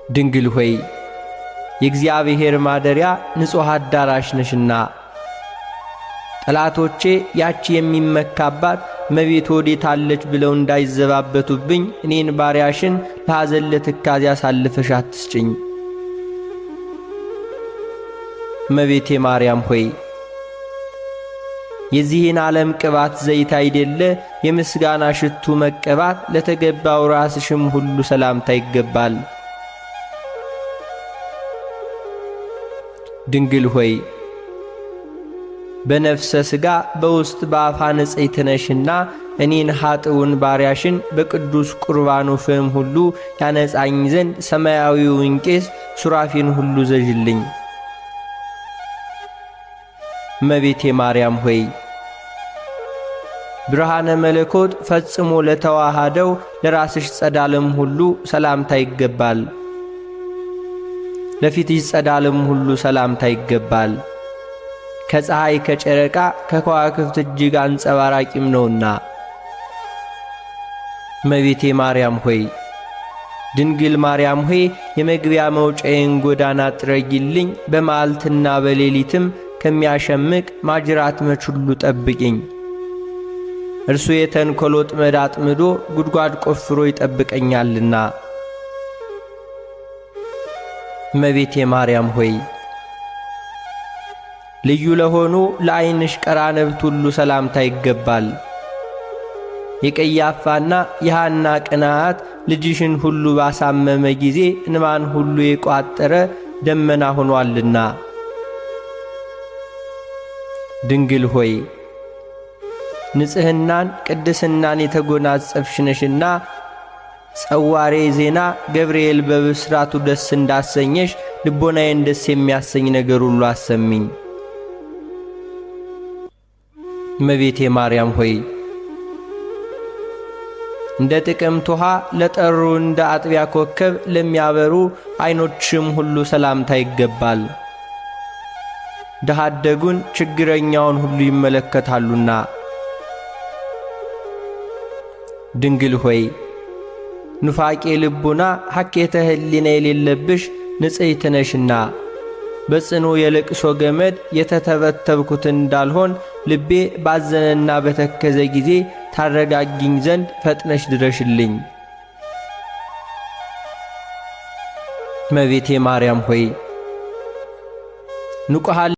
ድንግል ሆይ የእግዚአብሔር ማደሪያ ንጹሕ አዳራሽ ነሽና ጠላቶቼ ያቺ የሚመካባት እመቤት ወዴት አለች ብለው እንዳይዘባበቱብኝ እኔን ባሪያሽን ለሐዘን ለትካዜ አሳልፈሽ አትስጭኝ። እመቤቴ ማርያም ሆይ የዚህን ዓለም ቅባት ዘይት አይደለ የምስጋና ሽቱ መቀባት ለተገባው ራስሽም ሁሉ ሰላምታ ይገባል። ድንግል ሆይ በነፍሰ ሥጋ በውስጥ በአፋ ንጽሕት ነሽና እኔን ኀጥውን ባሪያሽን በቅዱስ ቁርባኑ ፍም ሁሉ ያነጻኝ ዘንድ ሰማያዊውን ቄስ ሱራፊን ሁሉ ዘዥልኝ። እመቤቴ ማርያም ሆይ ብርሃነ መለኮት ፈጽሞ ለተዋሃደው ለራስሽ ጸዳልም ሁሉ ሰላምታ ይገባል። ለፊትሽ ጸዳልም ሁሉ ሰላምታ ይገባል። ከፀሐይ ከጨረቃ ከከዋክብት እጅግ አንጸባራቂም ነውና። እመቤቴ ማርያም ሆይ ድንግል ማርያም ሆይ የመግቢያ መውጫዬን ጎዳና ጥረጊልኝ፣ በመዓልትና በሌሊትም ከሚያሸምቅ ማጅራት መች ሁሉ ጠብቂኝ። እርሱ የተንኰል ወጥመድ አጥምዶ ጉድጓድ ቆፍሮ ይጠብቀኛልና። እመቤቴ ማርያም ሆይ ልዩ ለሆኑ ለዐይንሽ ቀራንብት ሁሉ ሰላምታ ይገባል። የቀያፋና የሐና ቅንዓት ልጅሽን ሁሉ ባሳመመ ጊዜ እንባን ሁሉ የቋጠረ ደመና ሆኗልና። ድንግል ሆይ ንጽሕናን ቅድስናን የተጎናጸፍሽ ነሽና ጸዋሬ ዜና ገብርኤል በብስራቱ ደስ እንዳሰኘሽ ልቦናዬን ደስ የሚያሰኝ ነገር ሁሉ አሰሚኝ። እመቤቴ ማርያም ሆይ እንደ ጥቅምት ውሃ ለጠሩ እንደ አጥቢያ ኮከብ ለሚያበሩ ዐይኖችም ሁሉ ሰላምታ ይገባል። ድሃ አደጉን ችግረኛውን ሁሉ ይመለከታሉና። ድንግል ሆይ ኑፋቄ ልቡና ሐኬተ ሕሊና የሌለብሽ ንጽሕት ነሽና በጽኑ የልቅሶ ገመድ የተተበተብኩት እንዳልሆን ልቤ ባዘነና በተከዘ ጊዜ ታረጋጊኝ ዘንድ ፈጥነሽ ድረሽልኝ። እመቤቴ ማርያም ሆይ ንቁሃ